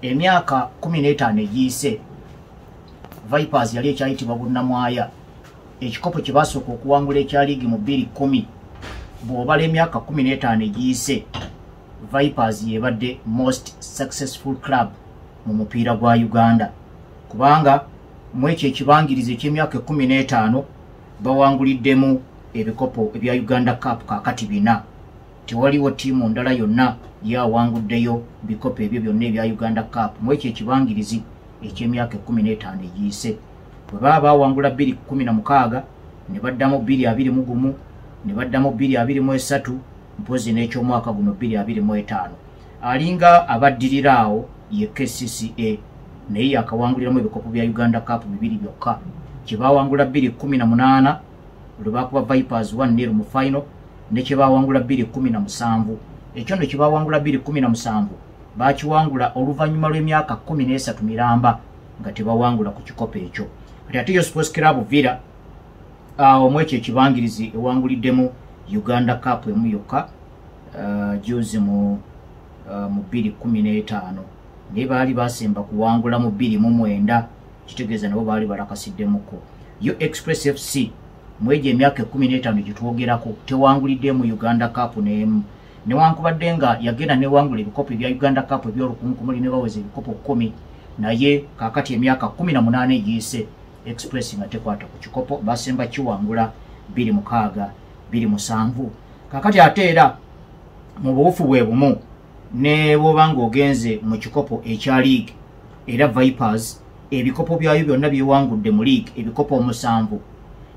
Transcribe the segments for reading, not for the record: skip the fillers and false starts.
Emyaka 15 egiyise Vipers yali ekyayitibwa Bunnamwaya. Ekikopo kye basooka okuwangula ekya liigi mu 2010, bw'obala emyaka 15 egiyise, Vipers yebadde most successful club mu mupiira gwa Uganda, kubanga mu ekyo ekibangirizi eky'emyaka 15 bawanguliddemu ebikopo ebya Uganda Cup kaakati 4. Tewaliwo ttiimu ndala yonna yawanguddeyo bikopo ebyo byonna ebya Uganda Cup mu ekyo ekibangirizi eky'emyaka 15 egiyise. Bwe baba bawangula 2016, ne baddamu 2021, ne baddamu 2023, mpozi n'ekyomwaka guno 2025. Alinga abaddirira awo ye KCCA, naye yakawanguliramu ebikopo bya Uganda Cup 2 byokka, kye bawangula 2018 lwe bakuba Vipers 1-0 mu final, ne kye bawangula 2017. Ekyo nno kye bawangula 2017 bakiwangula oluvannyuma lw'emyaka 13 miramba nga tebawangula ku kikopo ekyo. Kati ate yo Sports Club Villa awo mu ekyo ekibangirizi ewanguliddemu Uganda Cup emu yokka, juzi mu 2015, naye baali basemba kuwangula mu 2009, kitegeeza nabo baali balakasiddemuko. Yo Express FC mu egyo emyaka 15 gye twogerako tewanguliddemu Uganda Cup n'emu, newankubadde nga yagenda newangula ebikopo ebya Uganda Cup ebyolukunkumuli ne baweza ebikopo 10, naye kaakati emyaka 18 egiyise Express nga tekwata ku kikopo, basemba kiwangula 2006 2007. Kaakati ate era mu buwufu bwe bumu ne bw'oba ng'ogenze mu kikopo ekya league, era Vipers ebikopo byayo byonna byewangudde mu league, ebikopo 7,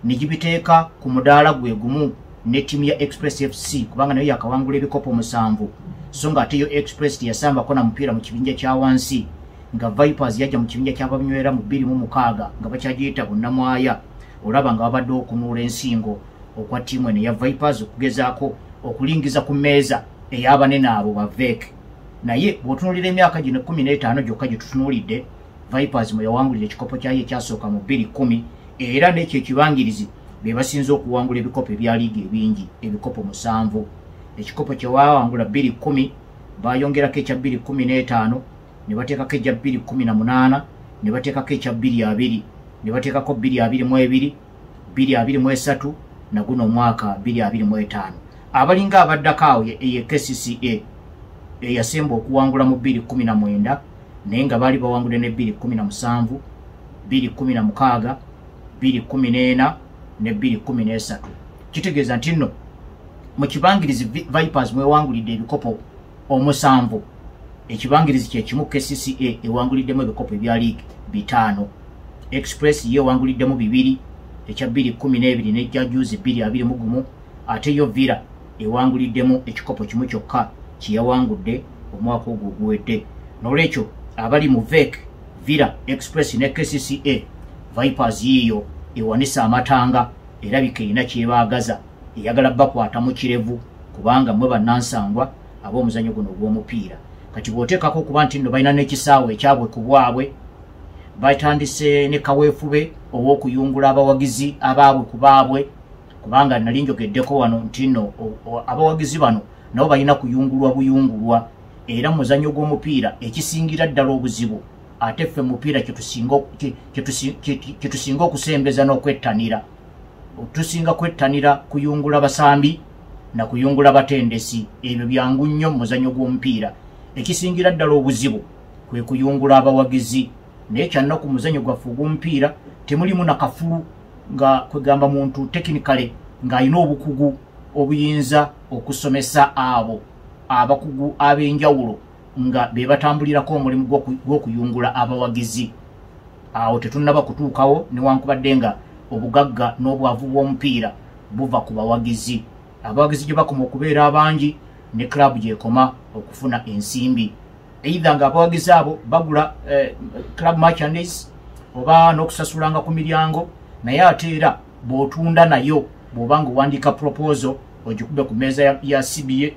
ne gibiteeka ku mudaala gwe gumu ne ttiimu ya Express FC, kubanga nayo yakawangula ebikopo 7, so nga ate yo Express teyasambako na mupiira mu kibinja kya wansi, nga Vipers yajja mu kibinja ky'abanywera mu 2006 nga bakyagiyita Bunnamwaya. Olaba nga babadde okunuula ensingo okwa ttiimu eno eya Vipers okugezaako okulingiza ku mmeeza ey'abanene abo ba VEC. Naye bw'otunuulira emyaka gino 15 gyokka gye tutunuulidde, Vipers mwe yawangulira ekikopo kyayo ekyasooka mu 2010, era n'ekyo ekibangirizi be basinze okuwangula ebikopo ebya liigi ebingi, ebikopo 7. Ekikopo kye baawangula 2010 bayongerako ekya 2015, ne bateekako ekya 2018, ne bateekako ekya 2020, ne bateekako 2022, 2023, na guno omwaka 2025. Abalinga abaddako awo ye KCCA eyasemba okuwangula mu 2019, naye nga baali bawangudde ne 2017, 2016, 2014 ne 2013. Kitegeeza nti nno mu kibangirizi Vipers mwewangulidde ebikopo 7, ekibangirizi kye kimu KCCA ewanguliddemu ebikopo ebya league 5, Express ye ewanguliddemu 2, ekya 2012 n'ekya juzi 2021, ate yo Villa ewanguliddemu ekikopo kimu kyokka kye yawangudde omwaka ogwo oguwedde. N'olwekyo abali mu VEC, Villa, Express ne KCCA, Vipers yiiyo ewanisa amatanga, erabika erina kyebaagaza, eyagala bakwata mu kirevu, kubanga mmwe bannansangwa ab'omuzannyo guno ogw'omupiira. Kati bw'oteekako okuba nti nno balina n'ekisaawe ekyabwe ku bwabwe, batandise ne kaweefube ow'okuyungula abawagizi abaabwe ku baabwe, kubanga nali njogeddeko wano nti nno abawagizi bano nabo balina kuyungulwa buyungulwa. Era mu muzannyo gw'omupiira ekisingira ddala obuzibu, ate ffe mupiira kye tusinga okusembeza n'okwettanira, tusinga kwettanira kuyungula basambi na kuyungula batendesi. Ebyo byangu nnyo mu muzannyo gw'omupiira. Ekisingira ddala obuzibu kwe kuyungula abawagizi. Naye kyannaku, muzannyo gwaffe ogw'omupiira temulimu na kafulu nga kwegamba muntu technically ng'alina obukugu obuyinza okusomesa abo abakugu ab'enjawulo nga be batambulirako omulimu gw'okuyungula abawagizi. Awo tetunnaba kutuukawo, newankubadde nga obugagga n'obwavu bw'omupiira buva ku bawagizi. Abawagizi gye bakoma okubeera abangi, ne club gyekoma okufuna ensimbi, either nga abawagizi abo bagula club merchandise oba n'okusasulanga ku miryango. Naye ate era bw'otunda nayo, bw'oba nga owandiika proposal ogikube ku mmeeza ya CBA,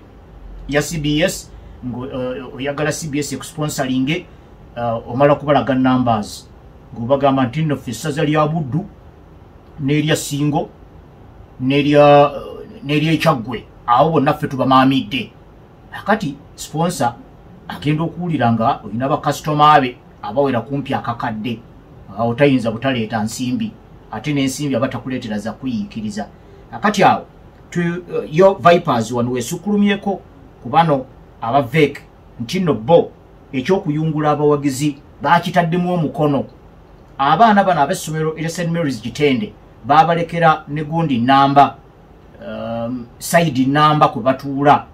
ya CBS, nga oyagala CBS ekusponsoringe, omala kubalaga numbers ng'obagamba nti nno ffe essaza lya Buddu n'erya Singo n'eryekyaggwe, awo bonna ffe tubamaamidde. Akati sponsor Agenda okuwulira nga olina bakasitoma be abawera kumpi akakadde, awo tayinza butaleeta nsimbi, ate n'ensimbi abatakuleetera za kuyiikiriza. Akati awo yo Vipers wano weesukkulumyeko ku bano aba VEC nti nno bo ekyokuyungula abawagizi bakitaddemu omukono. Abaana bano ab'essomero erya St Mary's Kitende baabalekera ne gundi namba, side namba kwe batuula.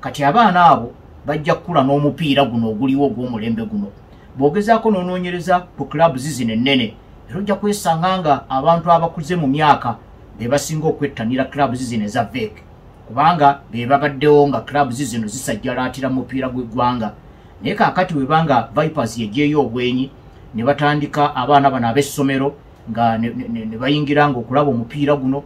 Kati abaana abo bajja kukula n'omupiira guno oguliwo ogw'omulembe guno. Bw'ogezaako n'onoonyereza ku clubs zino ennene, era ojja kwesanga nga abantu abakuze mu myaka be basinga okwettanira clubs zino eza VEC, kubanga be babaddewo nga clubs zino zisajjalaatira mu mupiira gw'eggwanga. Naye kaakati bwe banga Vipers yeggyeeyo obwenyi ne batandika abaana bano ab'essomero nga ne bayingira nga okulaba omupiira guno,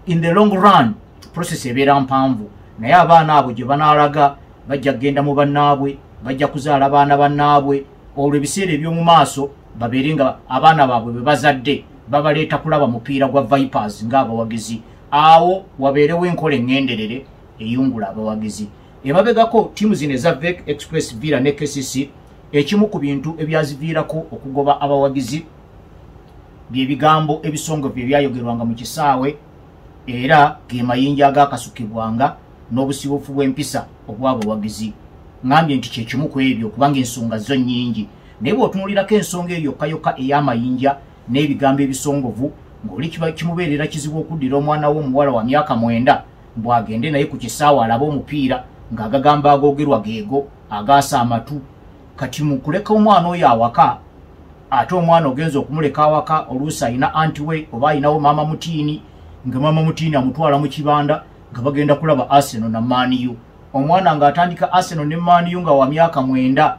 in the long run process ebeera mpanvu, naye abaana abo gye banaalaga bajja kugenda mu bannaabwe, bajja kuzaala baana bannaabwe, olwo ebiseera eby'omu maaso babeere nga abaana baabwe be bazadde babaleeta kulaba mupiira gwa Vipers ng'abawagizi. Awo wabeerewo enkola eŋŋenderere eyungula abawagizi. Emabegako ttiimu zino eza VEC, Express, Villa ne KCC, ekimu ku bintu ebyaziviirako okugoba abawagizi byebigambo ebisongovu ebyayogerwanga mu kisaawe, era ge mayinja agakasukibwanga n'obusibufu bw'empisa obw'abawagizi. Ngambye nti kye kimu ku ebyo, kubanga ensonga zo nnyingi, naye bw'otunuulirako ensonga eyo yokka yokka ey'amayinja n'ebigambo ebisongovu, ng'oli kimubeerera kizibu okuddira omwana we omuwala wa myaka 9 bw'agende naye ku kisaawe alabe omupiira ng'agagamba agoogerwa geego agaasa amatu. Kati mu kuleka omwana oyo awaka, ate omwana ogenza okumuleka awaka oluusi alina anti we oba alinawo maama mutiini, nga maama mutiini amutwala mu kibanda nga bagenda kulaba Arsenal na Man U. Omwana ng'atandika Arsenal ne Man U nga wa myaka 9,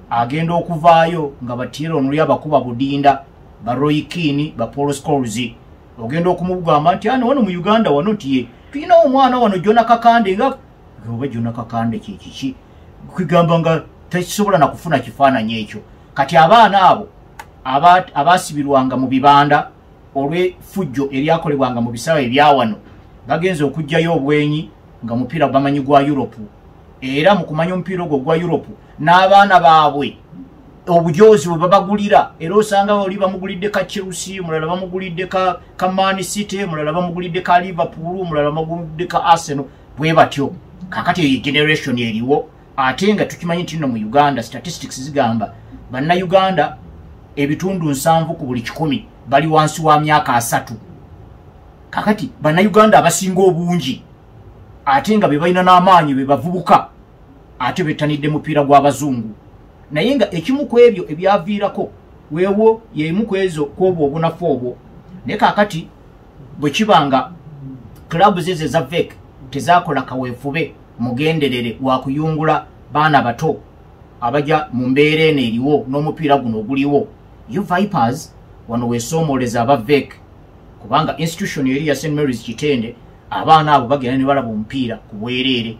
agenda okuvaayo nga Thierry Henry abakuba budinda, ba Roy Keane, ba Paul Scholes. Ogenda okumugamba nti ano wano mu Uganda wano nti ye tulinawo omwana wano Jonah Kakande, nga oba Jonah Kakande kye kiki, kugamba nga tekisobola na kufuna kifaananyi ekyo. Kati abaana abo abaasibirwanga mu bibanda olw'effujjo eryakolebwanga mu bisaawe ebyawano, bagenze okuggyayo obwenyi nga mupiira bamanyi gwa Europe, era mu kumanya omupiira ogwo gwa Europe n'abaana baabwe obujoozi bwe babagulira, era osanga oli bamugulidde ka Chelsea, omulala bamugulidde ka Man City, omulala bamugulidde ka Liverpool, omulala bamugulidde ka Arsenal, bwe batyo. Kaakati eyo generation eriwo, ate nga tukimanyi nti nno mu Uganda statistics zigamba bannayuganda ebitundu 70 ku buli 100 bali wansi wa myaka 30. Kakati bannayuganda abasinga obungi ate nga be balina n'amaanyi be bavubuka, ate bettanidde mupiira gw'abazungu. Naye nga ekimu ku ebyo ebyaviirako weewo y'emu ku ezo kwobwo obunafu obwo. Naye kaakati bwe kiba nga clubs ezo eza VEC tezakola kaweefube mugenderere wa kuyungula baana bato abajja mu mbeera eno eriwo n'omupiira guno oguliwo, yo Vipers wano weesoomoleza aba VEC, kubanga institution eri ya St Mary's Kitende abaana abo bagenda ne balaba omupiira ku bwereere.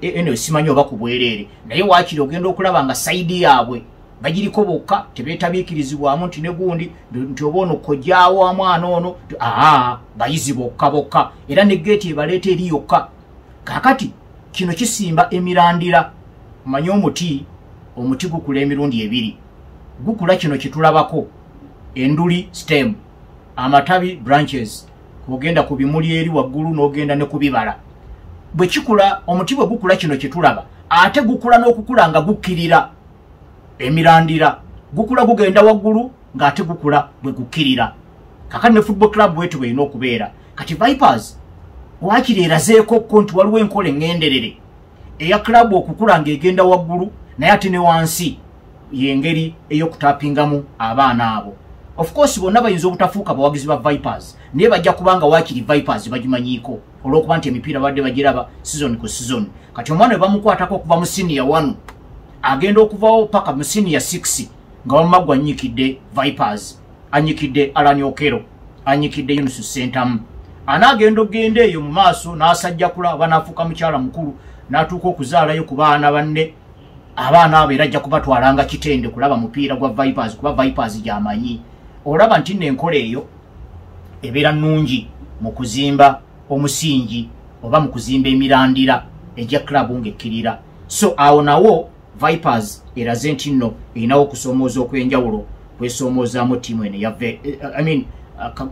Eno simanyi oba ku bwereere, naye waakiri ogenda okulaba nga side yaabwe bagiriko bokka, tebeetabiikirizibwamu nti ne gundi nti oba ono kojjaawo wa mwana ono, aa bayizi bokka bokka, era ne geeti ebaleeta eri yokka. Kaakati kino kisimba emirandira. Omanye omuti gukula emirundi ebiri, gukula kino kitulabako enduli stem, amatabi branches, ogenda ku bimuli eri waggulu n'ogenda ne ku bibala. Bwe kikula, omuti bwe gukula kino kyetulaba, ate gukula n'okukula nga gukkirira emirandira, gukula gugenda waggulu ng'ate gukula bwe gukkirira. Kakati ne football club bwetu bw'erina okubeera. Kati Vipers waakiri erazeeko ko nti waliwo enkola eŋŋenderere eya club okukula ng'egenda waggulu naye ate ne wansi, y'engeri ey'okutapingamu abaana abo. Of course bonna bayinza obutafuuka bawagizi ba Vipers, naye bajja kubanga waakiri Vipers bagimanyiiko olw'okuba nti emipiira badde bagiraba season ku season. Kati omwana we bamukwatako okuva mu senior 1 agenda okuvawo paka mu senior 6 nga wamma annyikidde Vipers, annyikidde Allan Okello, annyikidde Yunus Sentamu. Anaagenda okugenda eyo mu maaso n'asajjakula oba n'afuuka mukyala mukulu n'atuuka okuzaalayo ku baana banne, abaana abo era ajja kubatwalanga Kitende kulaba mupiira gwa Vipers, kuba Vipers gy'amanyi. Olaba nti nno enkola eyo ebeera nnungi mu kuzimba omusingi oba mu kuzimba emirandira egya club ng'ekkirira. So awo nawo Vipers eraze nti nno erinawo okusoomooza okw'enjawulo kwesoomoozaamu ttiimu eno ya, I mean,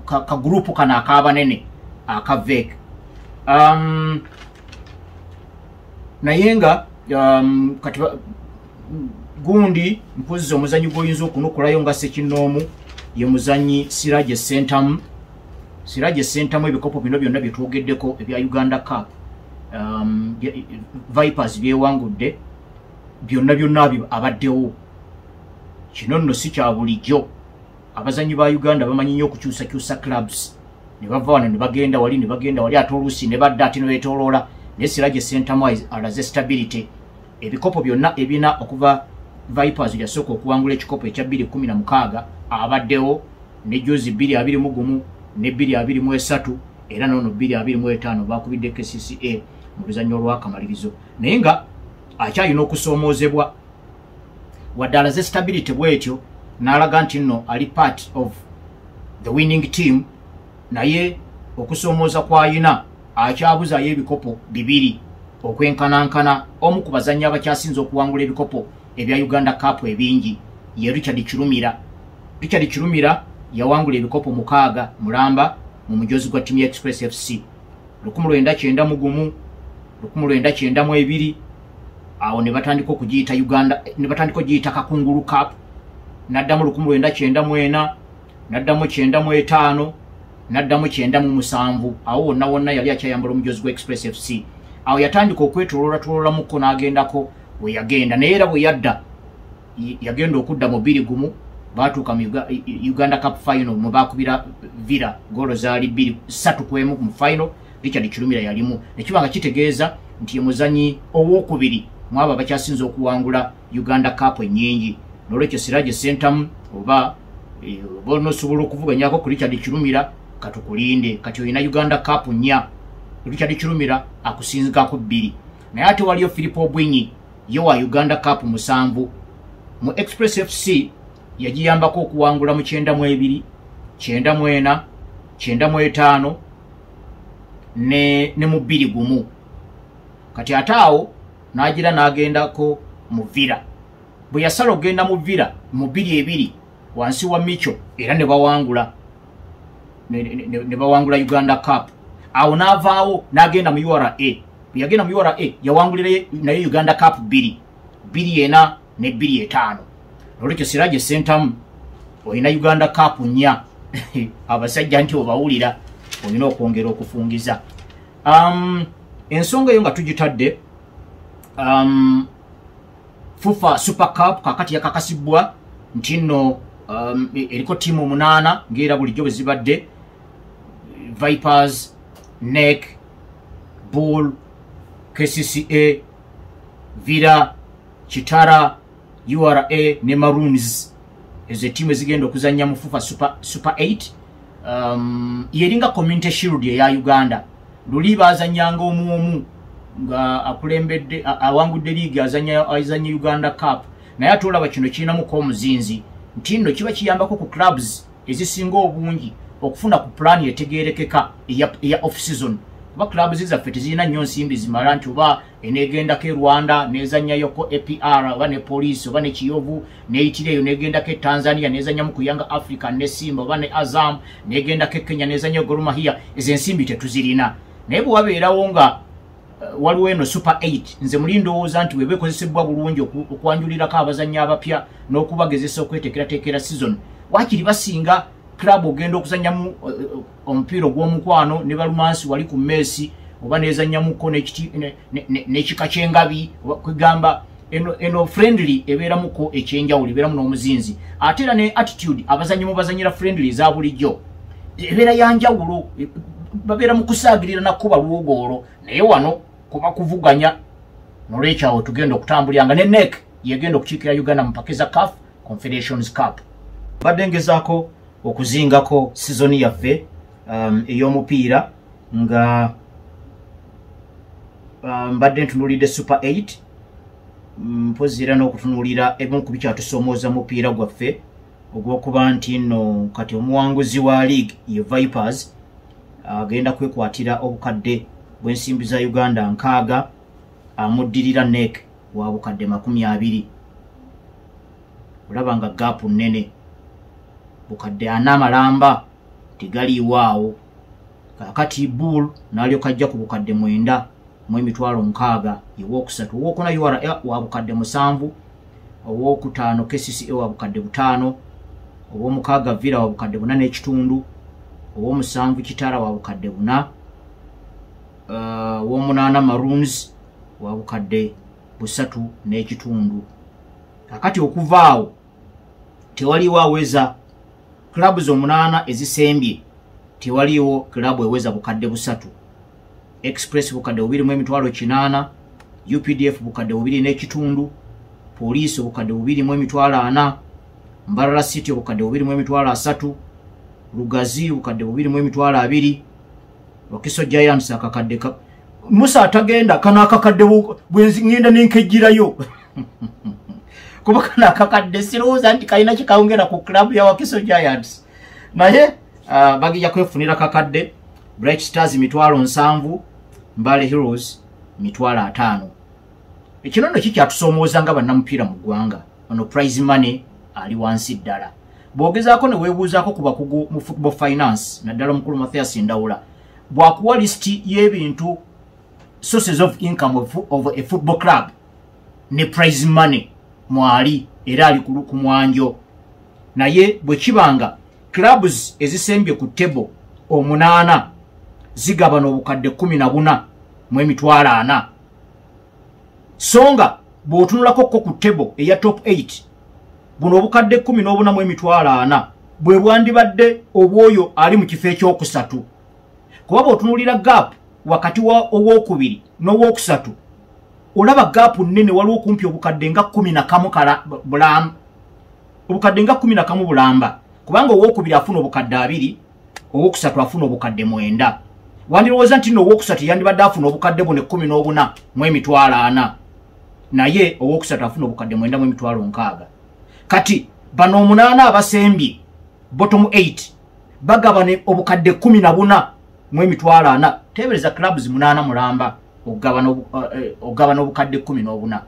kagurupu kano ak'abanene aka VEC. Naye nga kati gundi mpozzi omuzanyi gw'oyinza okunokolayo nga ssekinnoomu ye muzanyi Siraje Sentamu. Siraje Sentamu, ebikopo bino byonna bye twogeddeko ebya Uganda Cup, Vipers byewangudde byonna byonna abaddewo. Kino nno si kya bulijjo. Abazanyi ba Uganda bamanyi nnyo okukyusakyusa clubs, ne bava wano ne bagenda wali, ne bagenda wali, ate oluusi ne badda ate ne beetooloola. Naye Siraje Sentamu alaze stability. Ebikopo byonna ebina okuva Vipers yasooka okuwangula ekikopo ekya 2016 abaddewo, ne juzi 2021 ne 2023, era noono 2025 bakubidde KCCA mu luzannya olwakamalirizo. Naye nga akyalina okusoomoozebwa, wadde alaze stability bwetyo n'alaga nti nno ali part of the winning team, naye okusoomooza kw'ayina akyabuzaayo ebikopo bibiri okwenkanankana. Omu ku bazannyi abakyasinze okuwangula ebikopo ebya Uganda Cup ebingi ye Richard Kirumira. Richard Kirumira yawangula ebikopo 6 mulamba mu mujozi gwa ttiimu ya Express FC, 1991, 1992, awo ne batandika okugiyita Uganda, ne batandika okugiyita Kakungulu Cup. N'addamu 1994, n'addamu 95, n'addamu 97. Awo wonna wonna yali akyayambala omujozi gwa Express FC. Awo yatandika okwetoloolatololamuko n'agendako we yagenda, naye era bwe yadda, yagenda okudda mu 21, baatuuka mu Uganda Cup final mwe baakubira Villa goolo zaali 2-3-1 mu final. Richard Kirumira yalimu, nekiba nga kitegeeza nti ye muzanyi owokubiri mwabo abakyasinze okuwangula Uganda Cup ennyingi. Nolwekyo Siraje Sentamu, oba onosobola okuvuganyako ku Richard Kirumira, katukulinde. Kati olina Uganda Cup 4, Richard Kirumira akusinzikako 2. Naye ate waliyo Philip Obwinyi, ye wa Uganda Cup 7. Mu Express FC yagiyambako okuwangula mu 92, 94, 95 ne mu 21. Kati ate awo n'agira n'agendako mu Villa. Bwe yasala okugenda mu Villa mu 22 wansi wa Micho, era ne bawangula ne bawangula Uganda Cup. Awo n'avaawo n'agenda mu URA. Bwe yagenda mu URA yawangulira naye Uganda Cup 2, 24 ne 25. Olwekyo Siraje Sentamu olina Uganda Cup 4. Abasajja nti obawulira olina okwongera okufungiza. Ensonga eyo nga tugitadde, FUFA Super Cup kakati yakakasibwa nti nno eriko ttiimu 8 ng'era bulijjo bwe zibadde: Vipers, NEC, Bull, KCCA, Villa, Kitara, URA ne Maroons. Ezo ettiimu ezigenda okuzannya mu FUFA Super 8. Yeringa Community Shield eya Uganda. Luli bazannyanga omu omu nga akulembedde awangudde liigi azannya Uganda Cup, naye ate olaba kino kirinamuko omuzinzi nti nno kiba kiyambako ku clubs ezisinga obungi okufuna ku pulaani etegeerekeka eya off season, kuba clubs zaffe tezirina nnyo nsimbi zimala nti oba eneegendako e Rwanda nezannyayoko APR oba ne Police oba ne Kiyovu, neyitira eyo negendako e Tanzania nezannyamu ku Yanga Africa ne Simba oba ne Azam, negendako e Kenya nezannyayo Gor Mahia. Ezo ensimbi tetuzirina. Naye bwe wabeerawo nga waliwo eno Super 8, nze muli ndowooza nti weba ekozesebwa bulungi okwanjulirako abazannyi abapya n'okubagezesa okweteekerateekera season, waakiri basinga club ogenda okuzannyamu omupiira ogw'omukwano ne balumansi wali ku meesi oba nezannyamuko n'ekika ky'engabi. Kwegamba eno friendly ebeeramuko ekyenjawulo, ebeeramu n'omuzinzi, ate era ne attitude abazannyi mu bazannyira friendly eza bulijjo ebeera yanjawulo, babeera mu kusaagirira nakuba lwogoolo, naye wano kuba kuvuganya. Nolwekyo awo tugenda okutambulira ne NEC yegenda okukiikira Uganda mu mpaka za CAF Confederations Cup. Mbadde ngezaako okuzingako sizoni yaffe ey'omupiira nga mbadde ntunuulidde Super 8, mpozi era n'okutunuulira ebimu ku bikyatusoomooza mupiira gwaffe ogw'okuba nti nno kati omuwanguzi wa league ye Vipers, agenda kwekwatira obukadde bw'ensimbi za Uganda 60, amuddirira NEC. wa bukadde 20. Olaba nga gaapu nnene, bukadde 4 malamba tegaliiwaawo. Kaakati Bull n'alyoka ajja ku bukadde 9 mu emitwalo 60 ewookusatu. Owookuna URA wa bukadde 7, owookutaano KCCA wa bukadde 5, ow'omukaaga Villa wa bukadde 4.5, ow'omusanvu Kitara wa bukadde 4, ow'omunaana Maroons wa bukadde 3.5. Kakati okuvaawo tewaliwo aweza clubs 8 ezisembye, tewaliwo club eweza bukadde 3. Express bukadde 2.800, UPDF bukadde 2.5, Police bukadde 2.400, Mbarara City bukadde 2.300, Lugazi bukadde 2.200, Wakiso Giants akakadde Musa atagenda kano akakadde bwe ngenda nenkejjirayo kuba kano akakadde sirowooza nti kalina kikawongera ku club ya Wakiso Giants, naye bagija kwefunira kakadde. Bright Stars 70,000, Mbale Heroes 50,000. Ekino nno kikyatusomooza nga bannamupiira mu ggwanga. Ono prize money ali wansi ddala. Bw'ogezaako ne weebuuzaako ku bakugu mu football finance, naddala omukulu Mathias Ndawula, bw'akuwa lisiti y'ebintu, sources of income of a football club, ne prize money mwali era ali ku mwanjo. Naye bwe kibanga clubs ezisembye ku table 8 zigabana obukadde 14 mu emitwalo 4, so nga bw'otunulako ko ku table eya top 8, buno obukadde 14 mu emitwalo 4 bwe bwandibadde obwoyo ali mu kifo ekyokusatu, kuba bw'otunuulira gap wakati wa owookubiri n'owookusatu olaba gap nnene, waliwo kumpi obukadde nga 11 kala bulamba, obukadde nga 11 bulamba, kubanga owookubiri afuna obukadde 2, owookusatu afuna obukadde 9. Wandirowooza nti nno owookusatu yandibadde afuna obukadde buno 14 mu emitwalo 4, naye owookusatu afuna obukadde 9 mu emitwalo 60. Kati bano 8 abasembye bottom 8 bagabane obukadde 14 mu emitwalo 4. Teebereza clubs 8 mulamba ogabana obukadde 14,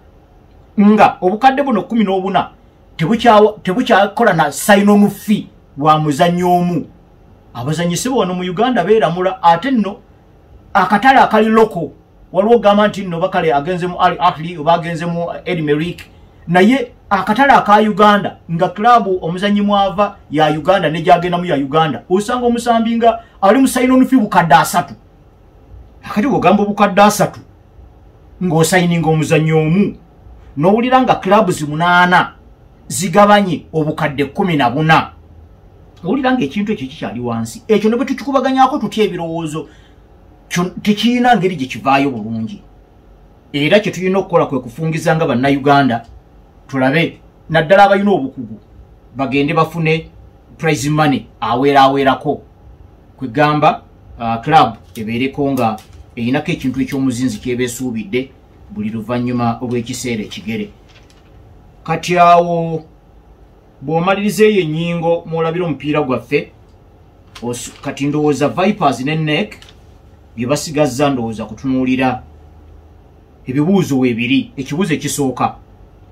nga obukadde buno 14 tebukyakola na sign on fee wa muzannyo omu. Abazannyi si wano mu Uganda beeramula, ate nno akatale akali local waliwo ogamba nti nno bakale agenze mu Al Ahly oba agenze mu El Merreikh, naye akatale aka Uganda nga club omuzannyi mwava ya Uganda ne gyagendamu ya Uganda, osanga omusambi nga ali mu sign on fee bukadde 3. Akati bw'ogamba obukadde 3 ng'osayininga omuzannyo omu, n'owulira nga clubs 8 zigabanye obukadde 14, owulira ng'ekintu ekyo kikyali wansi. Ekyo ne bwe tukikubaganyako tutya ebirowoozo, tekirina ngeri gye kivaayo bulungi. Era kye tulina okukola kwe kufungiza nga bannayuganda, tulabe naddala abalina obukugu bagende bafune prize money aweeraaweerako, kwegamba club ebeereko nga erinako ekintu ekyomuzinzi kyebeesuubidde buli luvannyuma olw'ekiseera ekigere. Kati awo bw'omaliriza eyo ennyingo mw'olabira omupiira gwaffe, kati ndowooza Vipers ne NEC bye basigazza, ndowooza kutunuulira ebibuuzo weebiri. Ekibuuzo ekisooka,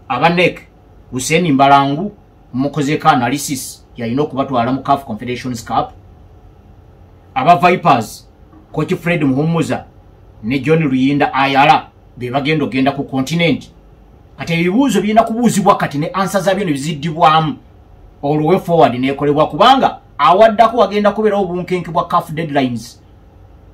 aba NEC, Hussein Mbalangu mukozeeko analysis, yalina okubatwala mu CAF Confederations Cup? Aba Vipers, coach Fred Muhumuza ne John Luyinda Ayala be bagenda ogenda ku continent? Kati ebibuuzo birina kubuuzibwa kati ne answer zaabyo ne biziddibwamu, olwo way forward neekolebwa, kubanga awaddako wagenda kubeerawo obunkenke bwa CAF deadlines.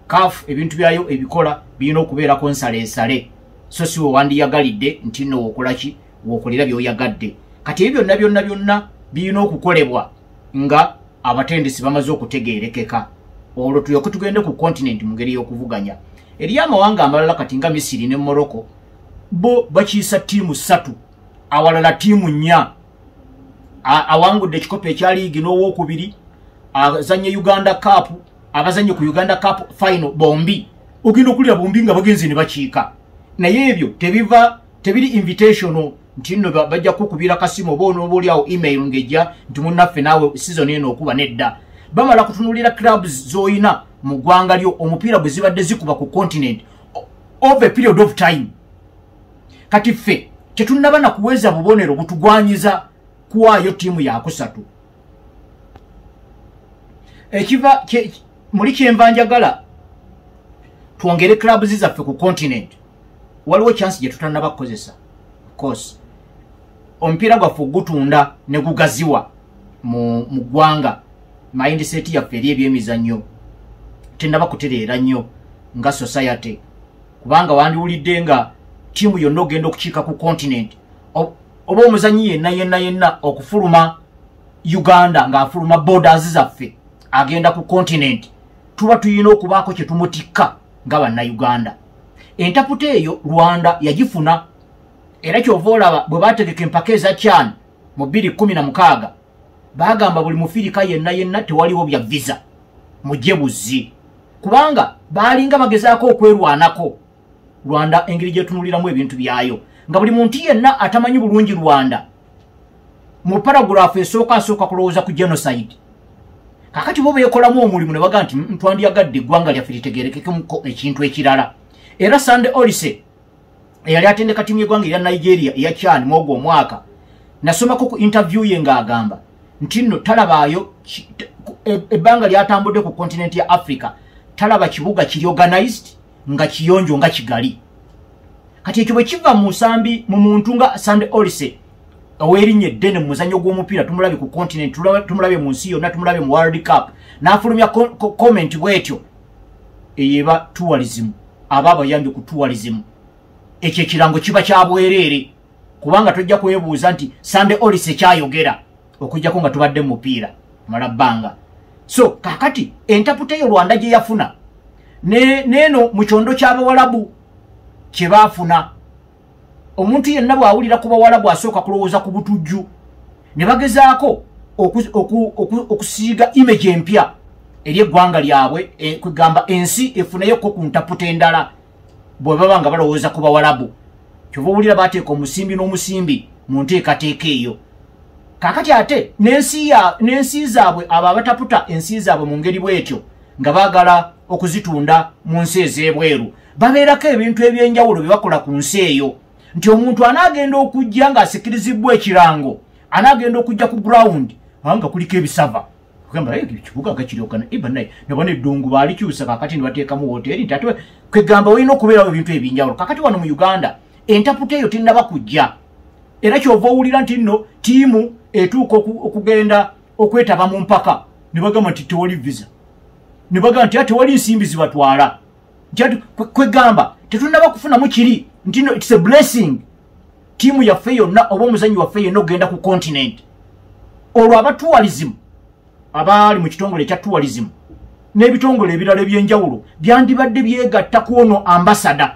CAF ebintu byayo ebikola birina okubeerako nsaleesale, so si we wandiyagalidde nti nno wokola ki, wokolera by'oyagadde. Kati ebyo byonna byonna byonna birina okukolebwa nga abatendesi bamaze okutegeerekeka, olwo tulyoke tugende ku continent mu ngeri y'okuvuganya. Eriyo amawanga amalala kati nga Misiri ne Morocco, bo bakiisa ttiimu 3, awalala ttiimu 4. Awangudde ekikopo ekya liigi n'owookubiri azanye Uganda Cup, abazanye ku Uganda Cup final bombi, ogenda okulira bombi nga bagenze ne bakiika. Naye ebyo tebiva, tebiri invitational nti nno bajja kukubira kasimu oba onooba oliawo email ng'ejja nti munnaffe naawe season eno okuba nedda. Bamala kutunuulira clubs z'oyina mu ggwanga lyo, omupiira gwe zibadde zikuba ku continent over a period of time. Kati ffe tetunnaba na kuweza bubonero butugwanyiza kuwaayo ttiimu yakusatu. Ekiva muli kyenva njagala twongere clubs zaffe ku continent, waliwo chance gye tutannaba kukozesa. Of course omupiira gwaffe ogutunda ne gugaziwa mu ggwanga, mindset yaffe eri ebyemizannyo tennaba kutereera nnyo nga society, kubanga wandiwulidde nga ttiimu yonna ogenda okukiika ku continent oba omuzannyi yenna yenna yenna okufuluma Uganda ng'afuluma borders zaffe agenda ku continent, tuba tuyina okubaako kye tumutikka nga bannayuganda. Entaputa eyo Rwanda yagifuna, era kyova olaba bwe baategeka empaka eza CHAN mu 2016 baagamba buli mufirika yenna yenna tewaliwo bya visa, mujje buzzi, kubanga baalinga bagezaako okwerwanako Rwanda engeri gyetunuliramu ebintu byayo, nga buli muntu yenna atamanyi bulungi Rwanda mu paragraph esooka asooka kulowooza ku genocide. Kakati bo beekolamu omulimu ne bagaa nti ntwandiyagadde eggwanga lyaffe litegeerekekemuko ekintu ekirala. Era Sunday Oliseh eyali atendeka ttiimu y'eggwanga erya Nigeria eya CHAN mu ogwo omwaka, nasomako ku interview ye ng'agamba nti nno talabaayo ebbanga lyatambudde ku continent ya Africa talaba kibuga kiri organized nga kiyonjo nga Kigali. Kati ekyo bwe kiva mu nsambi mu muntu nga Sunday Oliseh ow'erinnya eddene mu muzannyo gw'omupiira, tumulabye ku continent, tumulabye mu nsi yonna, tumulabye mu World Cup, n'afulumya comment bw'etyo, eyo eba tourism, aba abayambye ku tourism. Ekyo ekirango kiba kya bwereere, kubanga tojja kwebuuza nti Sunday Oliseh kyayogera okujjako nga tubadde mu mupiira mala bbanga. So kakati entaputa eyo Rwanda gye yafuna neeno mu kyondo ky'Abawalabu kye baafuna, omuntu yenna bw'awulira ku Bawalabu asooka kulowooza ku butujju, ne bagezaako okusiiga image empya eri eggwanga lyabwe, kwegamba ensi efuneyoko ku ntaputa endala bwe baba nga balowooza ku Bawalabu. Kyova owulira bateeka omusimbi n'omusimbi mu nteekateeka eyo. Kakati ate n'ensi zaabwe, abo abataputa ensi zaabwe mu ngeri bw'etyo nga baagala okuzitunda mu nsi ez'ebweru, babeerako ebintu ebyenjawulo bye bakola ku nsi eyo, nti omuntu anaagenda okujja ng'asikirizibwa ekirango, anaagenda okujja ku ground nga kuliko ebisava, kugamba ekibuga gakiryokana ibanaye nabona eddungu baalikyusa kakati ne bateekamu woteeri, nti ate kwegamba olina okubeerawo ebintu ebyenjawulo. Kakati wano mu Uganda entaputa eyo tennaba kujja, era kyova owulira nti nno ttiimu etuuka okugenda okwetaba mu mpaka ne bagamba nti tewali visa, ne bagamba nti tewali nsimbi zibatwala, nti kwegamba tetunnaba kufunamu kiri nti no it's a blessing ttiimu yaffe yonna oba omuzannyi waffe yenna okugenda ku continent. Olwo aba tourism abaali mu kitongole ekya tourism n'ebitongole ebirala ebyenjawulo byandibadde byegatta ku ono ambassador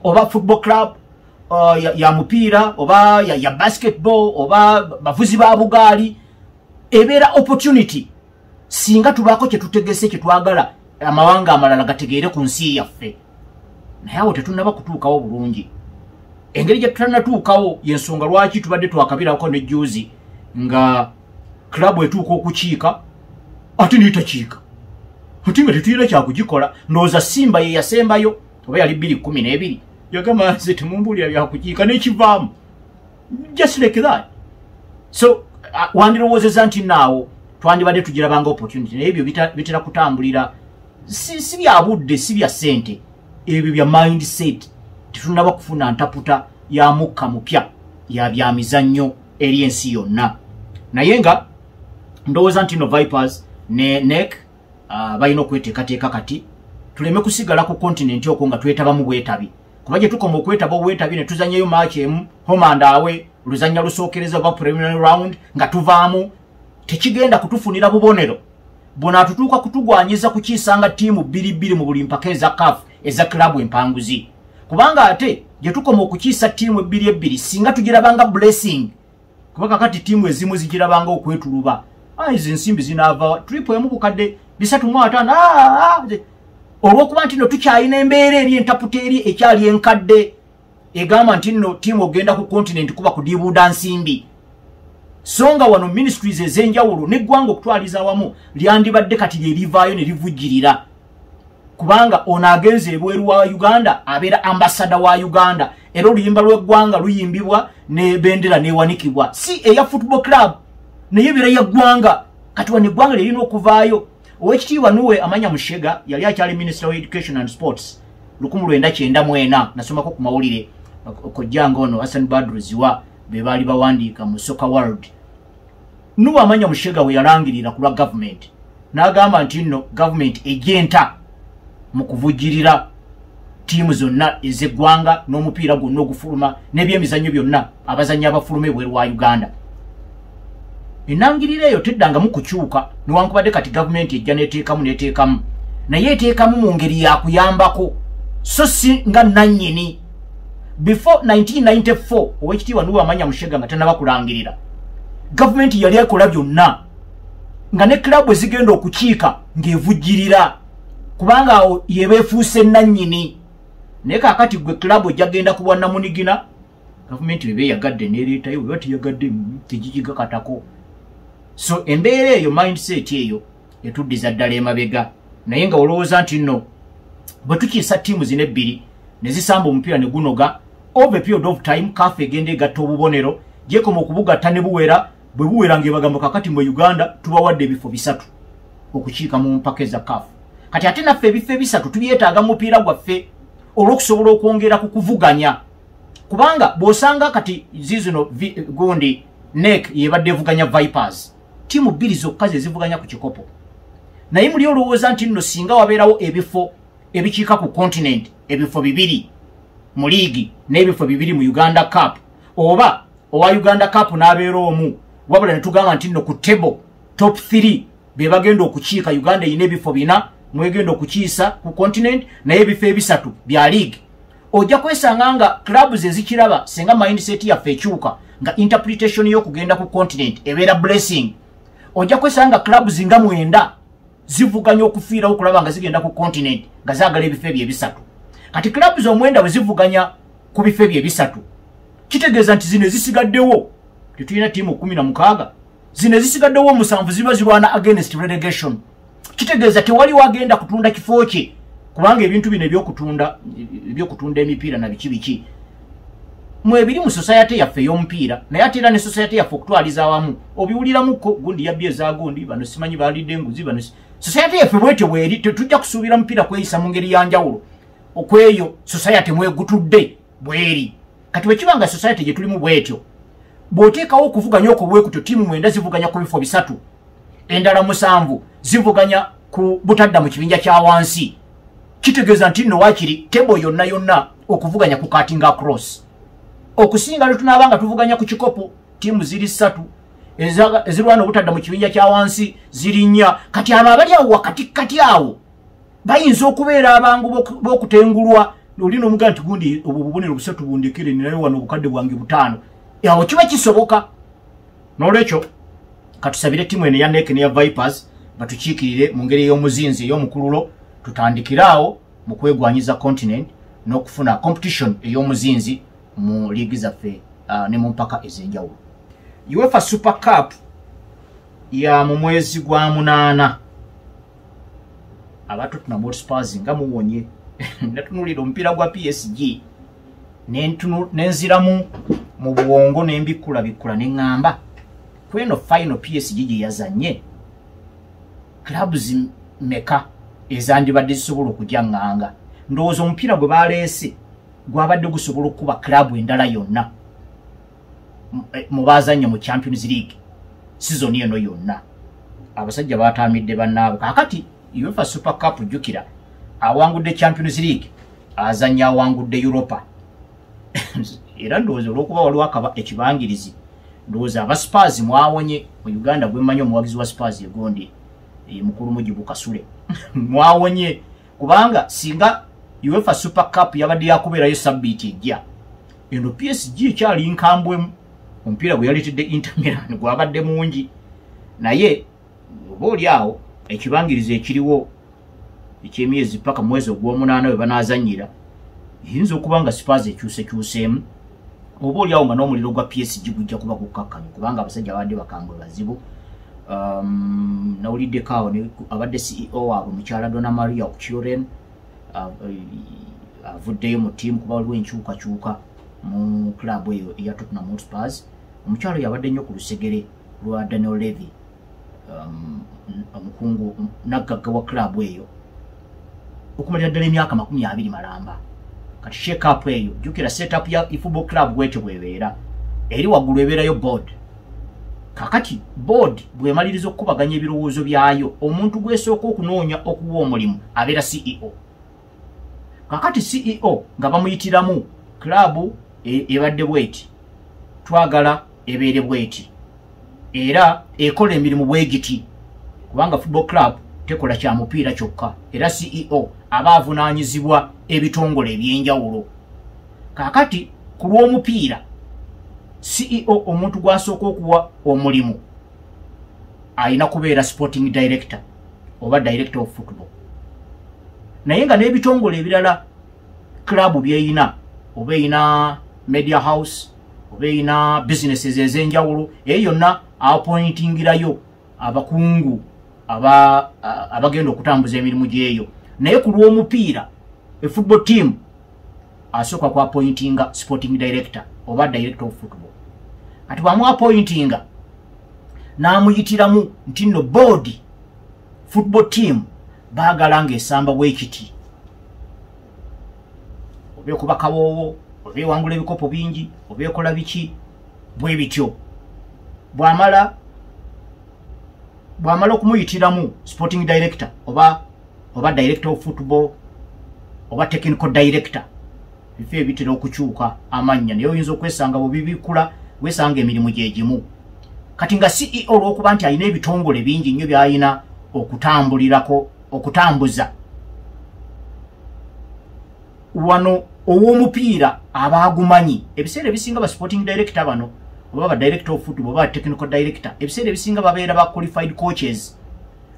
oba football club ya mupiira oba ya basketball oba bavuzi ba bugaali. Ebeera opportunity singa tubaako kye tutegese kye twagala amawanga amalala gategeere ku nsi yaffe, naye awo tetunnaba kutuukawo bulungi. Engeri gye tutannatuukawo y'ensonga lwaki tubadde twakabirako ne juzi nga club etuuka okukiika ate neetakiika, ate nga tetulina kyakugikola. Ndowooza Simba ye yasembayo oba yali 2012, yagamba nze temumbuulira byakukiika n'ekivaamu, just like that. So wandirowoozezza nti naawo twandibadde tugirabanga opportunity, naye ebyo bitera kutambulira si bya budde, si bya ssente, ebyo bya mindset. Tetunnaba kufuna ntaputa ya mukka mupya ya byamizannyo eri ensi yonna, naye nga ndowooza nti no Vipers ne NEC balina okweteekateeka kati tuleme kusigala ku continent okwo nga twetabamu bwetabi, kuba gye tukoma okwetaba obwetabi ne tuzannyayo match emu home and away, oluzannya lusookereza oba preliminary round nga tuvaamu, tekigenda kutufunira bubonero bunaatutuuka kutugwanyiza kukiisanga ttiimu bbiri bbiri mu buli mpaka eza CAF eza club empanguzi. Kubanga ate gye tukoma okukiisa ttiimu ebbiri ebbiri singa tugirabanga blessing, kuba kakati ttiimu ezimu zigirabanga okwetuluba, izi ensimbi zinaava trip emu 350,000, olw'okuba nti nno tukyalina embeera eri entaputa eri ekyali enkadde egamba nti nno ttiimu ogenda ku continent kuba kudiibuuda nsimbi. So nga wano ministries ez'enjawulo n'eggwanga okutwaliza awamu lyandibadde kati lye livaayo ne livujjirira, Kubanga ono agenze ebweru wa Uganda abeera ambasada wa Uganda, era oluyimba lw'eggwanga luyimbibwa ne bendera newanikibwa, si eya football club naye ebeera ya ggwanga. Kati wano eggwanga lirina okuvaayo. Owekitiibwa Nuwe Amanya Mushega yali akyali Minister of Education and Sports 1994, nasomako ku mawulire kojjanga ono Hassan Badru Ziwa be baali bawandiika mu Soccer World. Nuwe Amanya Mushega we yalangirira ku lwa gavumenti n'agamba nti nno gavumenti ejenta mu kuvujjirira ttiimu zonna ez'eggwanga n'omupiira gwonna ogufuluma n'ebyemizannyo byonna, abazannyi abafuluma ebweru wa Uganda. Enangirira eyo teddangamu kukyuka, newankubadde kati gavumenti ejja n'eteekamu n'eteekamu, naye eteekamu mu ngeri yakuyambako, so si nga nannyini. Before 1994 owekitiibwa Nuwe Amanya Mushega nga tannaba kulangirira, gavumenti yali ekola byonna nga ne kilabu ezigenda okukiika ng'evujjirira, kubanga awo yeba efuuse nannyini. Naye kaakati gwe kilabu ejja genda ku bwannamunigina, gavumenti bweba eyagadde n'ereetayo, bweba teyagadde tegigikakatako. So embeera eyo, mindset eyo etuddiza ddala emabega. Naye nga olowooza nti nno bwe tukiisa ttiimu zino ebbiri ne zisamba omupiira ne gunoga, over a period of time CAF egenda egatta obubonero, gyekoma okubugatta ne buwera. Bwe buwera ng'ebagamba kakati mwe Uganda tubawadde ebifo 3 okukiika mu mpaka eza CAF. Kati ate naffe ebifo 3 tubyetaaga mu mupiira gwaffe olw'okusobola okwongera ku kuvuganya, kubanga bw'osanga kati zizino gundi NEC yebadde evuganya Vipers, ttiimu bbiri zokka ze zivuganya ku kikopo. Naye muli olowooza nti nno singa wabeerawo ebifo ebikiika ku continent, ebifo 2 mu liigi n'ebifo 2 mu Uganda Cup, oba owa Uganda Cup n'abeera omu, wabula ne tugamba nti nno ku table top 3 be bagenda okukiika, Uganda erina ebifo 4 mwegenda okukiisa ku continent, naye ebifo 3 bya league, ojja kwesanga nga clubs ezikiraba. Singa mindset yaffe ekyuka nga interpretation y'okugenda ku continent ebeera blessing, ojja kwesanga clubs nga 9 zivuganya okufiirawo okulaba nga zigenda ku continent nga zaagala ebifo ebyo 3. Kati clubs 9 bwe zivuganya ku bifo ebyo 3, kitegeeza nti zino ezisigaddewo, tetulina ttiimu 16, zino ezisigaddewo 7 ziba zirwana against relegation. Kitegeeza tewaliwo agenda kutunda kifo kye, kubanga ebintu bino ebyokutunda emipiira na biki biki mwebiri mu society yaffe ey'omupiira, naye ate era ne society yaffe okutwaliza awamu obiwuliramuko, gundi yabbye eza gundi, bano simanyi baalidde enguzi, bano society yaffe bwetyo bweri. Tetujja kusuubira mupiira kweyisa mu ngeri ya njawulo okweyo society mwegutudde bweri. Kati bwe kiba nga society gye tulimu bwetyo, bw'oteekawo okuvuganya okwo bwekutyo, ttiimu 9 zivuganya ku bifo 3, endala 7 zivuganya ku butadda mu kibinja kya wansi, kitegeeza nti nno waakiri table yonna yonna okuvuganya ku cutting across, okusinga lwe tunaaba nga tuvuganya ku kikopo, ttiimu ziri 3 ezirwana obutadda mu kibinja kya wansi ziri 4. Kati abo abali awo wakati kati awo bayinza okubeera abangu b'okutengulwa, oli n'omugaa nti gundi obwo obubonero 3 bundekere, ninayo wano obukadde bwange 5, awo kiba kisoboka. N'olwekyo katusabire ttiimu eno eya NEC n'eya Vipers batukiikirire mu ngeri ey'omuzinzi ey'omukululo, tutandikire awo mu kwegwanyiza continent n'okufuna competition ey'omuzinzi mu liigi zaffe ne mu mpaka ez'enjawulo. UEFA Super Cup ya mu mwezi gwa 8, aba Tottenham Hotspurs nga muwonye. Natunulira omupiira gwa PSG nenziramu mu bwongo nembikkula bikkula ne ŋŋamba kweno final PSG gye yazanye clubs meka ezandibadde zisobola okujjaŋŋanga. Ndowooza omupiira gwe baleese gwabadde gusobola okukuba club endala yonna mu bazannya mu Champions League season eno yonna. Abasajja batamidde bannaabwe. Kaakati UEFA Super Cup, jjukira awangudde Champions League azannya awangudde Europa, era ndowooza olw'okuba waliwo ekibangirizi, ndowooza aba Spurs mwawonye. Mu Uganda gwe mmanyi omuwagizi wa Spurs egondi mukulu Mujibu Kasule, mwawonye, kubanga singa UEFA Super Cup yabadde yakubeerayo sabbiiti ejja eno, PSG ekyali nkambwemu, omupiira gwe yaleetedde Inter Milan gwabadde mungi. Naye oba oli awo ekibangirizi ekiriwo ekyemyezi paka mwezi ogw'omunaana we banaazannyira, eyinza okuba nga Spurs ekyusekyuseemu, oba oli awo nga n'omuliro gwa PSG gujja kuba gukkakkanye, kubanga abasajja abadde bakambwe bazibu. Nawuliddeko awo abadde CEO waabwe mukyala Donna Maria Curen. Avuddeyo mu ttiimu kuba waliwo enkyukakyuka mu club eyo eya Tottenham Hotspurs. Omukyala oyo abadde nnyo ku lusegere lwa Daniel Levy, omukungu naggagga wa club eyo, okumalira ddala emyaka 20 malamba. Kati shake up eyo, jjukira setup ya football club bwetyo bwebeera, eri waggulu ebeerayo board. Kakati board bw'emaliriza okukubaganya ebirowoozo byayo, omuntu gwesooka okunoonya okuwa omulimu abeera CEO. Kakati CEO nga bamuyitiramu, club ebadde bweti, twagala ebeere bweti, era ekola emirimu bwegiti, kubanga football club tekola kya mupiira kyokka, era CEO aba avunaanyizibwa ebitongole ebyenjawulo. Kakati ku lw'omupiira, CEO omuntu gw'asooka okuwa omulimu alina kubeera sporting director oba director of football. Naye nga n'ebitongole ebirala club byeyina, oba eyina media house, oba eyina businesses ez'enjawulo, eyo yonna appointingirayo abakungu abagenda okutambuza emirimu gyeyo. Naye ku lw'omupiira, e football team, asooka ku appointinga sporting director oba director of football. Kati bwamu appointinga n'amuyitiramu nti nno board, football team baagala ng'esamba bwekiti, oba ekuba kawoowo, oba ewangula ebikopo bingi, oba ekola biki bwe bityo. Bw'amala okumuyitiramu sporting director oba director of football oba technical director, bifo ebitera okukyuka amannya, naye oyinza okwesanga bwebibikula wesanga emirimu gye gimu. Kati nga CEO olw'okuba nti alina ebitongole bingi nnyo by'alina okutambulirako, okutambuza wano ow'omupiira abaagumanyi, ebiseera ebisinga ba sporting director bano oba ba director of football oba technical director, ebiseera ebisinga babeera ba qualified coaches,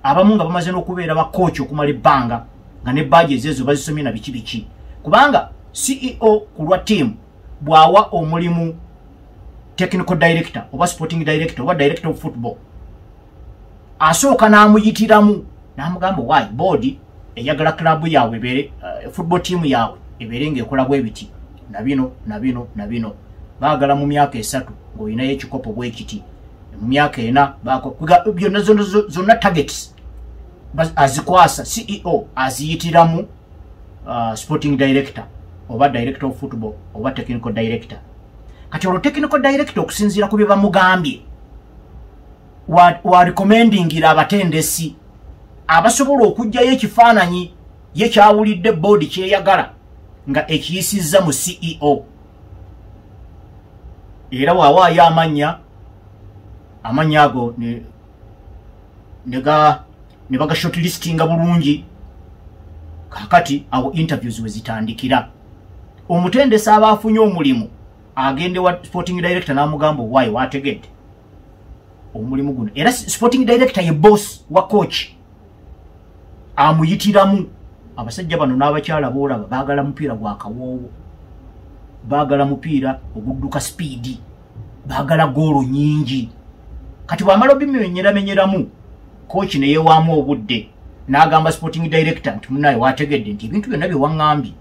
abamu nga bamaze n'okubeera ba coach okumala ebbanga, nga ne badges ezo bazisomye na biki biki. Kubanga CEO ku lwa team bw'awa omulimu technical director oba sporting director oba director of football, asooka n'amuyitiramu n'amugamba, "Why board eyagala club yaabwe ebeere, football team yaabwe ebeere ng'ekola bwe biti na bino na bino na bino. Baagala mu myaka 3 ng'olinayo ekikopo bwe kiti, mu myaka 4 byonna zonna targets azikwasa CEO, aziyitiramu sporting director oba director of football oba technical director. Kati olwo technical director, okusinziira ku bye bamugambye, wa recommendingira abatendesi abasobola okuggyayo ekifaananyi ye kyawulidde board kyeyagala nga ekiyisizza mu CEO. Era waawaayo amannya ago ne baga shortlistinga bulungi. Kakati awo interviews we zitandikira. Omutendesi aba afunye omulimu agende wa sporting director n'amugamba, "Waayi, wategedde omulimu guno?" Era sporting director ye boss wa coach, amuyitiramu. Abasajja bano n'abakyala boolaba baagala mupiira gwa kawoowo, baagala mupiira ogudduka speed, baagala goolo nyingi. Kati bw'amala obimenyeramenyeramu, coach ne yeewaamu obudde n'agamba sporting director nti, "Munaye, wategedde nti ebintu byonna bye waŋŋambye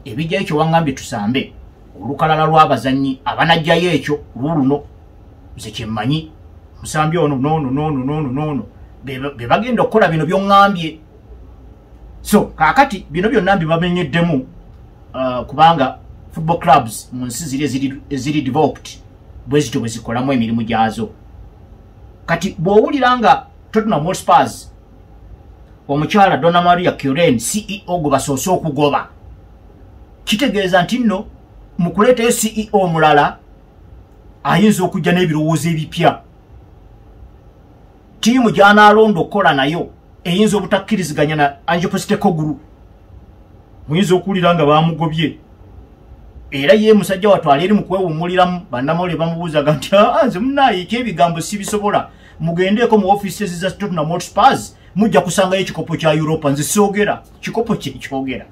ebijjayo kye waŋŋambye tusambe, olukalala lw'abazannyi abanajjayo ekyo luuluno. Nze kyemmanyi, musambi ono noono noono noono noono be bagenda okukola bino by'oŋŋambye." So kaakati bino byonna mbibamenyeddemu kubanga football clubs mu nsi ziri eziri developed bwe zityo bwe zikolamu emirimu gyazo. Kati bw'owulira nga Tottenham Hotspurs, omukyala Donna Maria Curen, CEO gwe basoose okugoba, kitegeeza nti nno mu kuleetayo CEO omulala ayinza okujja n'ebirowoozo ebipya, ttiimu gy'anaalonda okukola nayo eyinza obutakkiriziganya na Ange Postecoglou. Muyinza okuwulira nga bamugobye, era ye musajja watwala eri mu kwewummuliramu. Bannamawulire bamubuuzaga nti, "Aa, nze munaaye ekyebigambo sibisobola, mugendeeko mu offices za Tottenham Hotspurs, mujja kusangayo ekikopo kya Europa, nze soogera kikopo kyekyogera."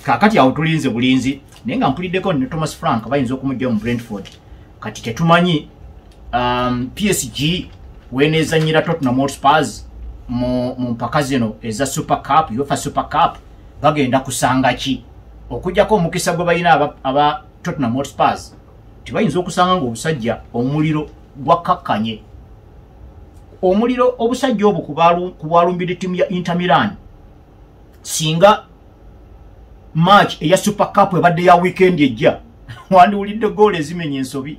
Kaakati awo tulinze bulinzi, naye nga mpuliddeko ne Thomas Frank bayinza okumugyayo mu Brentford. Kati tetumanyi PSG weneezanyira Tottenham Hotspurs mu mpaka zino eza Super Cup, UEFA Super Cup. Bagenda kusanga ki? Okujjako omukisa gwe balina aba Tottenham Hotspurs, tebayinza okusanga ng'obusajja omuliro gwakkakkanye. Omuliro obusajja obwo ku bwalumbidde ttiimu ya Inter Milan, singa match eya Super Cup ebadde ya weekend ejja, wandiwulidde goolo ezimenya ensobi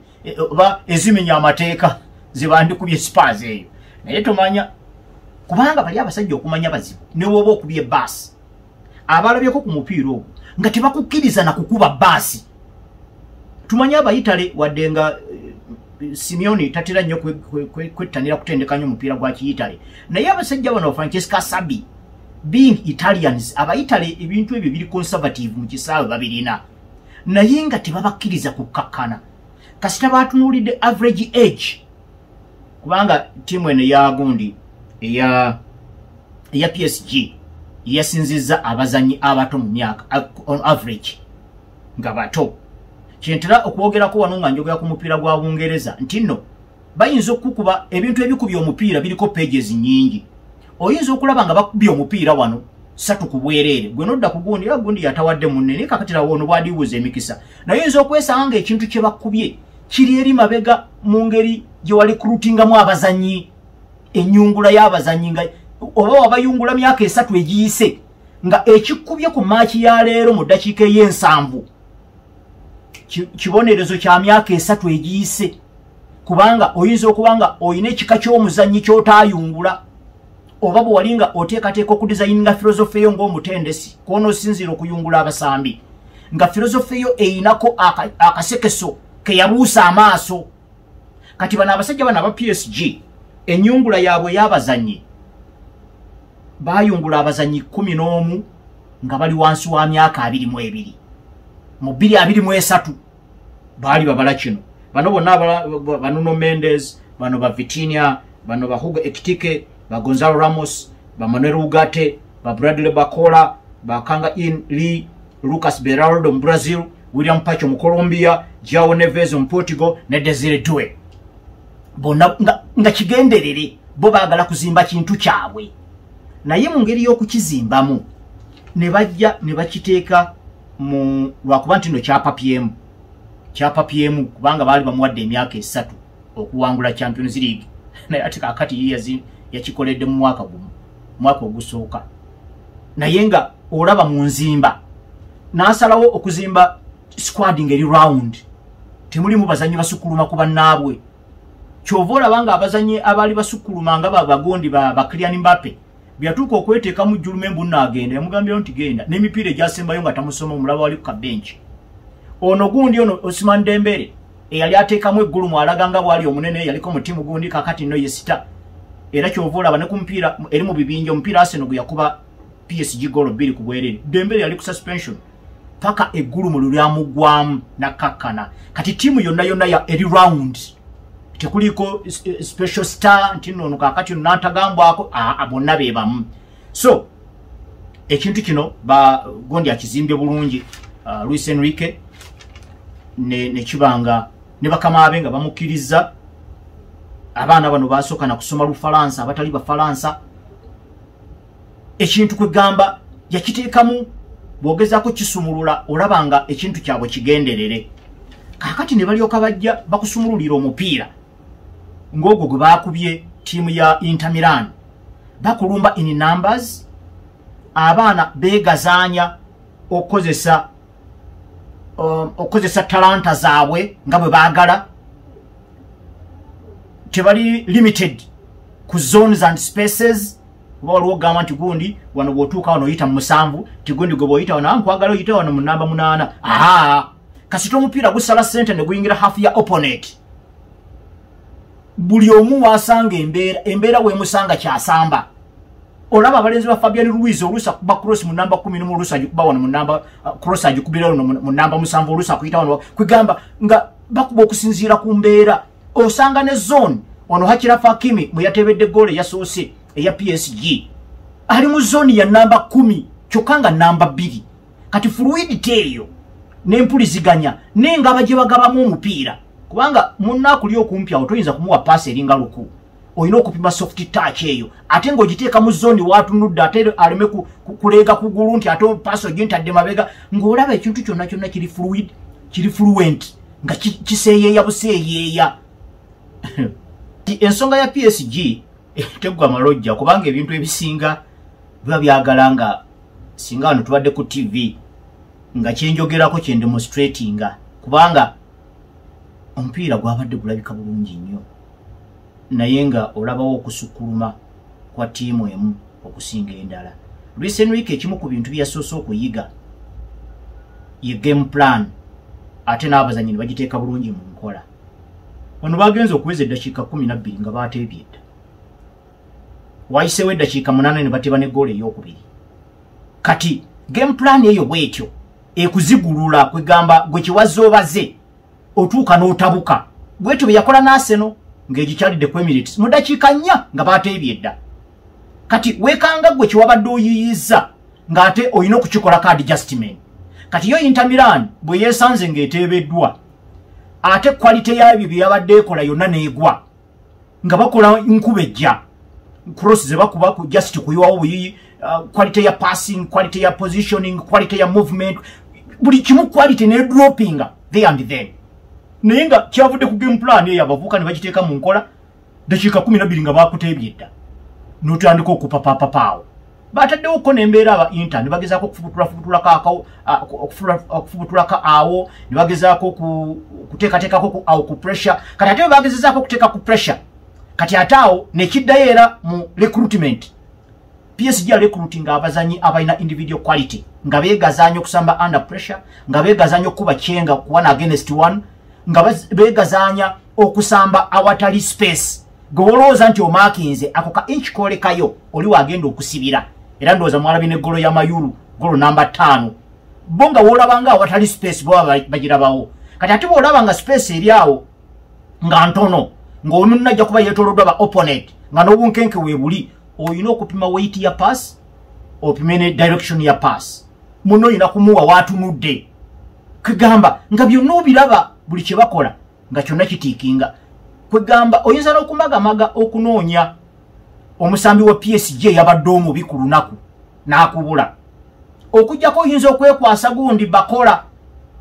oba ezimenya amateeka zebandikubye Spurs eyo. Naye tomanya, kubanga bali abasajja okumanya bazibu. Ne woba okubye baasi, abalabyeko ku mupiira ogwo nga tebakukkiriza na kukuba baasi. Tumanye Abayitale, wadde nga Simeone tatera nnyo kwettanira kutendeka nnyo omupiira gwa Kiyitale, naye abasajja bano Francesca Sabi, being Italians, Abayitale ebintu ebyo biri conservative mu kisaawe babirina, naye nga tebabakkiriza kukkakkana. Kasita batunuulidde average age, kubanga ttiimu eno eya gundi eya PSG yasinzizza abazanyi abato mu myaka, on average nga bato. Kyentera okwogerako wano nga njogera ku mupiira gwa Bungereza nti nno bayinza okukuba ebintu ebikubye omupiira biriko pages nnyingi. Oyinza okulaba nga bakubye omupiira wano 3-0, gwe nodda ku gundi era gundi yatawadde munne, naye kakatira wono bwadiwuza emikisa. Naye oyinza okwesanga nga ekintu kye bakubye kiri eri mabega mu ngeri gye walikrutingamu abazannyi, ennyungula y'abazannyi, nga oba wabayungula myaka 3 egiyise, nga ekikubye ku maaki ya leero mu ddakiika ey'ensanvu kibonerezo kya myaka 3 egiyise. Kubanga oyinza okuba nga oyina ekika ky'omuzannyi ky'otaayungula, oba bwe wali nga oteekateeka okudizayininga filosofe yo ng'omutendesi kw'onoosinziira okuyungula abasambi, nga filosofe yo eyinako akasekeso ke yabuusa amaaso. Kati bano abasajja bano aba PSG, ennyungula yaabwe y'abazannyi, baayungula abazannyi 11 nga bali wansi wa myaka 22. Mu 2023 baali babala kino. Bano bonna ba Nuno Mendes, bano ba Vitinha, bano ba Hugo Ekitike, ba Gonzalo Ramos, ba Manuel Ugarte, ba Bradley Barcola, ba Kanga In Lee, Lucas Beraldo mu Brazil, William Pacho mu Colombia, Joao Neves mu Portugal ne Desire Doué. Bonna nga kigenderere bo baagala kuzimba kintu kyabwe, naye mu ngeri y'okukizimbamu ne bajja ne bakiteeka mu lwakuba nti no kyapapyemu, kubanga baali bamuwadde emyaka 3 okuwangula Champions League, naye ate kaakati ye yakikoledde mu mwaka gumu, mwaka ogusooka. Naye nga olaba mu nzimba n'asalawo okuzimba squad ng'eri round, temulimu bazannyi basukkuluma ku bannaabwe. Kyova olaba nga abazannyi abaali basukkuluma nga babagondi ba Kylian Mbappe byatuuka okweteekamu jjulume mbu nnaagenda, yamugambirawo nti genda, n'emipiira egyasembayo nga tamusoma, omulaba wali ku kabenki. Ono gundi ono Ousmane Dembele eyali ateekamu eggulu mwalaga nga bwali omunene, yaliko mu ttiimu gundi, kakati nno ye sita. Era kyova olaba ne ku mupiira eri mu bibinja, omupiira Arsenal gwe yakuba PSG goolo 2-0, Dembele yali ku suspension paka eggulu mu lulyamuggwamu nakkakkana. Kati ttiimu yonna yonna ya eri round, tekuliko special star nti nno ono kaakati ono n'antagambwako, bonna be bamu. So ekintu kino ba gondi akizimbye bulungi, Luis Enrique ne kibanga ne bakama be nga bamukkiriza. Abaana bano basooka na kusoma Lufalansa, abatali Bafalansa. Ekintu kwegamba yakiteekamu, bw'ogezaako kisumulula olaba nga ekintu kyabwe kigenderere. Kaakati ne balyoka bajja bakusumululira omupiira ng'ogwo gwe baakubye ttiimu ya Inter Milan. Bakulumba in numbers, abaana beegazaanya okukozesa talanta zaabwe nga bwe baagala, tebali limited ku zones and spaces. Oba waliwo ogamba nti gundi wano bw'otuuka wano oyita mu 7, ti gundi gwe bw'oyita wano nkwagala oyite wano mu namba 8. Aha, kasita omupiira gusala sente ne guyingira half ya opponent, buli omu wasanga embeera weemusanga kyasamba. Olaba abalenzi ba Fabian Ruiz, oluusi akuba cross mu namba 10, oluusi agikuba wano mu namba cross agikubira wano mu namba 7, oluusi akuyita wano, kwegamba nga bakuba okusinziira ku mbeera. Osanga ne zone ono Achraf Hakimi mwe yatebedde goolo eyasoose eya PSG ali mu zone ya namba 10 kyokka nga namba 2. Kati fluidity eyo n'empuliziganya n'engaba gye bagabamu omupiira, kubanga munna akuli okumpi awo toyinza kumuwa paasi eringa luku. Olina okupima soft touch eyo, ate ng'ogiteeka mu zone watunudde, ate aleme kuleega kugulu nti ate pass ogintadde mabega. Ng'olaba ekintu kyonna kyonna kiri fluid, kiri fluent, nga kiseeyeeya buseeyeeya. Ensonga ya PSG teggwa malojja, kubanga ebintu ebisinga biba byagala nga singa wano tubadde ku TV nga kyenjogerako kyendemonstratinga, kubanga omupiira gwabadde gulabika bulungi nnyo, naye nga olabawo okusukkuluma kwa ttiimu emu okusinga endala. Luis Enrique ekimu ku bintu bye yasoose okuyiga ye game plan, ate n'abazanyi ne bagiteeka bulungi mu nkola. Wano bagenze okuweza eddakiika 12 nga bateebye dda, wayiseewo eddakiika 8 ne bateeba ne goolo eyokubiri. Kati game plan eyo bwetyo ekuzigulula, kwegamba gwe kiwazza obaze otuuka n'otabuka. Bwetyo bye yakola n'Arsenal ng'egikyalidde ku Emirates mu ddakiika 4 nga bateebye dda. Kati weekanga gwe kiwabadde oyiyiza ng'ate olina okukikolako adjustment. Kati yo Inter Milan bwe yeesanze ng'eteebeddwa, ate quality yabyo bye yabadde ekola yonna n'egwa, nga bakola nkuba ejja, cross ze bakuba ku just kuyiwawo buyiyi, quality ya passing, quality ya positioning, quality ya movement, buli kimu quality ne droppinga there and then. Naye nga kyavudde ku game plan eyo, abavubuka ne bagiteeka mu nkola. Dakiika 12 nga bakuteebye dda, n'otandika okupapapapaawo. Bataddewoko n'embeera aba Inter ne bagezaako okufubutulako awo, ne bagezaako okuteekateekako awo ku pressure. Kati ate bwe bagezezaako okuteeka ku pressure, kati ate awo nekiddayo era mu recruitment. PSG recruiting abazanyi abalina individual quality, nga beegazaanya okusamba under pressure, nga beegazaanya okukuba kyenga one against one, nga beegazaanya okusamba awatali space. Gwe wolowooza nti omakinze ako ka inch kolekayo, oli wagenda okusibira. Era ndowooza mwalabye ne golo ya Mayulu, golo namba 5. Bo nga woolabanga awatali space, bo bagirabawo. Kati ate bwolaba nga space eri awo nga ntono, ng'omunna ajja kuba yeetooloddwa ba opponent, nga n'obunkenke weebuli, olina okupima weight ya pass, opime ne direction ya pass. Muno olina kumuwa waatunudde. Kwegamba nga byonna obiraba, buli kye bakola nga kyonna kitiikinga. Kwegamba oyinza n'okumagamaga okunoonya omusambi wa PSG yabadde omubi ku lunaku n'akubula, okugjako oyinza okwekwasa gundi Bakola.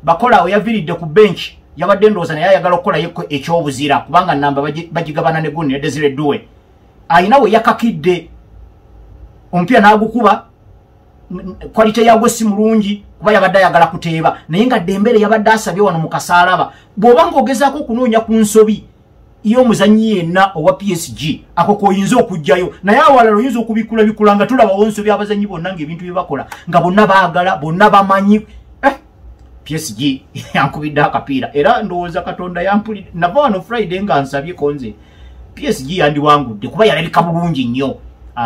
Bakola weyaviiridde ku bench yabadde ndowooza naye ayagala okukolayo ekyobuzira, kubanga namba bagigabana ne gundi ne Desire Doue. Ayina we yakakidde omupiira n'agukuba, quality yagwo si mulungi kuba yabadde ayagala kuteeba, naye nga Dembele yabadde asabye wano mu kasaalaba. Bw'oba ng'ogezaako okunoonya ku nsobi y'omuzannyi yenna owa PSG, ako koyinza okuggyayo, naye awalala oyinza okubikula bikula nga tulabawo nsobi. Abazannyi bonna ng'ebintu bye bakola nga bonna baagala, bonna bamanyi. PSG yankubidde akapiira, era ndowooza Katonda yampulidde. Nava wano Friday nga nsabyeko nze PSG yandiwangudde, kuba yalabika bulungi nnyo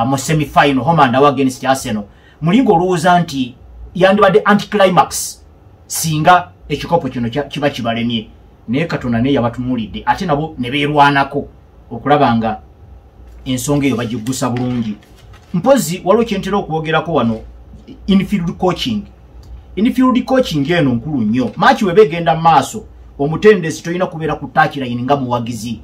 mu semifinal, home and away against Arsenal. Mulinga olowooza nti yandibadde anticlimax singa ekikopo kino kiba kibalemye, naye Katonda naye yabatunulidde, ate nabo ne beerwanako okulaba nga ensonga eyo bagiggusa bulungi. Mpozi waliwo kyentera okwogerako wano, infield coaching. Infield coaching eno nkulu nnyo. Match weba egenda mu maaso, omutendesi tolina kubeera ku touchline nga muwagizi,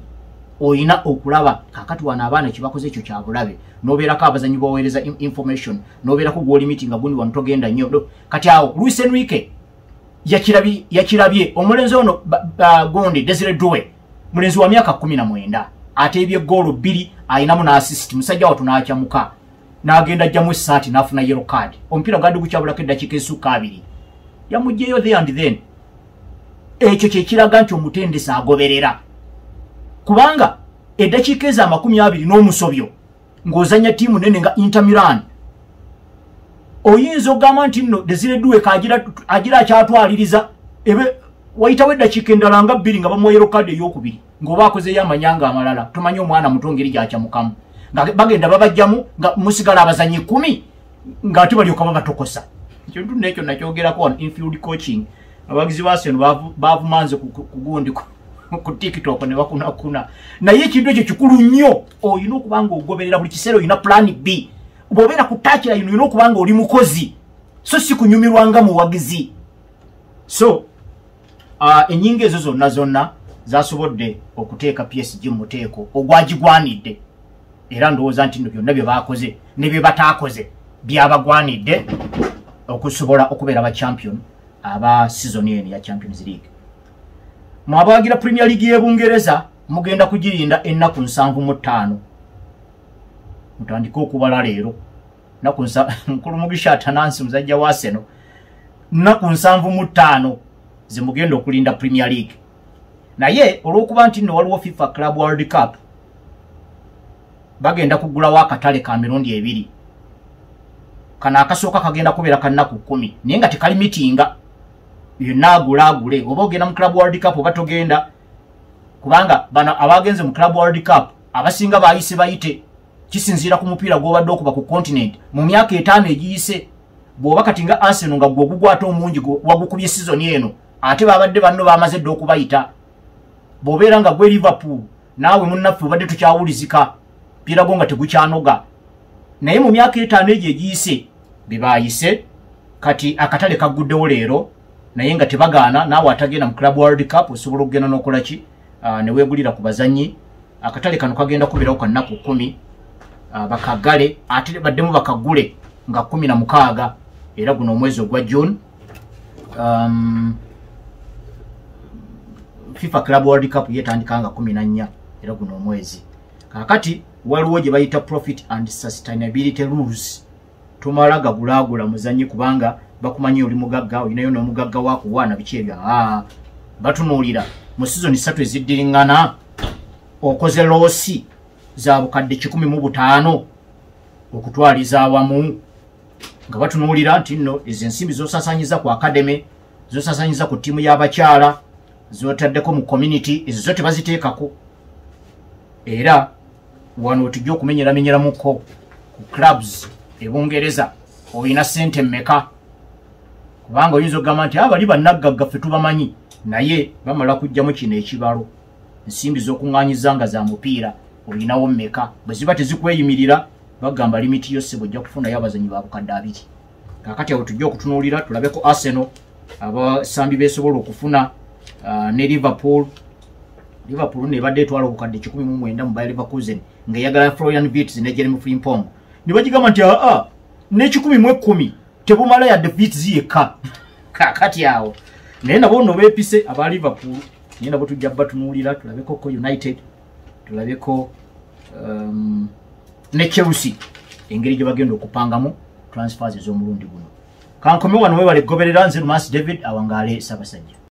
olina okulaba kakati wano abaana kibakoze ekyo kyabulabe, nobeerako abazanyi baweereza information, nobeerako gwoli meeting nga gundi wano togenda nnyo. Kati awo Luis Enrique yakirabye omulenzi ono gondi Desire Doue, mulenzi wa myaka 19, ateebye goolo 2, ayinamu n'assist. Musajja watu n'akyamuka n'agenda ajjamu essaati n'afuna yellow card. Omupiira gwadde gukyabulako eddakiika esukka 2, yamugjeyo there and then. Ekyo kyekiraga nti omutendesi agoberera, kubanga eddakiika ezo 20 n'omusobyo ng'ozanya ttiimu nene nga Inter Milan, oyinza okugamba nti nno Desire Doue agira akyatwaliriza ebe wayitawo eddakiika endala nga 2 nga bamuwa yellow card eyokubiri, ng'oba akozeyo amanyanga amalala. Tomanyi omwana muto ngeri gyakyamukamu, nga bagenda babajjamu nga musigala abazanyi 10, ng'ate balyoka babatokosa. Ekintu nekyo nakyogerako wano, infield coaching. Abawagizi ba Arsenal bavumanze ku gundi ku TikTok ne bakunakuna, naye ekintu ekyo kikulu nnyo. Olina okuba nga ogoberera buli kiseera, olina plan B. Bw'obeera ku touchline olina okuba nga oli mukozi, so si kunyumirwa nga muwagizi. So ennyingo ezo zonna zonna zasobodde okuteeka PSG mu muteeko ogwagigwanidde. Era ndowooza nti nno byonna bye baakoze ne bye bataakoze byabagwanidde okusobola okubeera ba champion aba season eno ya Champions League. Mwabawagira Premier League y'e Bungereza mugenda kugirinda ennaku 75, mutandike okubala leero. Mukulu Mugisha Atanansi muzajja wa Arsenal, nnaku 75 zemugenda okulinda Premier League. Naye olw'okuba nti nno waliwo FIFA Club World Cup, bagenda kugulawo akatale ka mirundi ebiri. Kano akasooka kagenda kubeera ka nnaku 10, naye nga tekali mitinga yonna agulaagule oba ogenda mu Club World Cup oba togenda, kubanga bano abagenze mu Club World Cup abasinga bayise bayite, kisinziira ku mupiira gw'obadde okuba ku continent mu myaka 5 egiyise. Bw'oba kati nga Arsenal nga gwe ogugwata omungi wagukubye season eno, ate babadde banno bamaze dda okubayita. Bw'obeera nga gwe Liverpool, naawe munnaffe obadde tukyawulizika, mupiira gwo nga tegukyanoga, naye mu myaka 5 egyo egiyise be baayise. Kati akatale kagguddewo leero, naye nga tebagaana naawe atagenda mu Club World Cup osobola okugenda n'okola ki, ne weegulira ku bazannyi. Akatale kano kagenda kubeerawo ka nnaku 10, bakagale ate baddemu bakagule nga 16, era guno omwezi ogwa June. FIFA Club World Cup yetandika nga 14, era guno omwezi. Kaakati waliwo gye bayita profit and sustainability rules. Tomala gagulaagula muzannyi kubanga bakumanyi oli mugagga, olinayo n'omugagga wakuwaana biki ebyo. Batunuulira mu sizoni 3 eziddiriŋŋana okoze loss za bukadde 105 okutwaliza awamu, nga batunuulira nti nno ezo ensimbi z'osaasaanyiza ku academy, z'osaasaanyiza ku ttiimu y'abakyala, z'otaddeko mu community, ezo zo tebaziteekako. Era wano tujja okumenyeramenyeramuko ku clubs e Bungereza olina ssente mmeka, kubanga oyinza okugamba nti abali bannaggagga ffe tubamanyi, naye bamala kujjamu kino ekibalo, ensimbi z'okuŋŋaanyiza nga za mupiira olinawo mmeka. Bwe ziba tezikweyimirira bagamba limiti yo ssebo, ojja kufunayo abazannyi ba bukadde 2. Kaakati awo tujja okutunuulira tulabeko Arsenal abasambi beesobola okufuna, ne Liverpool. Liverpool nebadde etwala obukadde 109 mu Bayer Leverkusen ng'eyagala Florian Wirtz ne Jeremy Frimpong, ne bagigamba nti aa ne 110 tebumala yadde Wirtz yekka. Kaakati awo naye nabo nno beepise aba Liverpool, naye nabo tujja batunuulira tulabeko ko United, tulabeko ne Chelsea engeri gye bagenda okupangamu transfers ez'omulundi guno. Kankome wano, webale kugoberera. Nze Lumansi David, awangaale Ssaabasajja.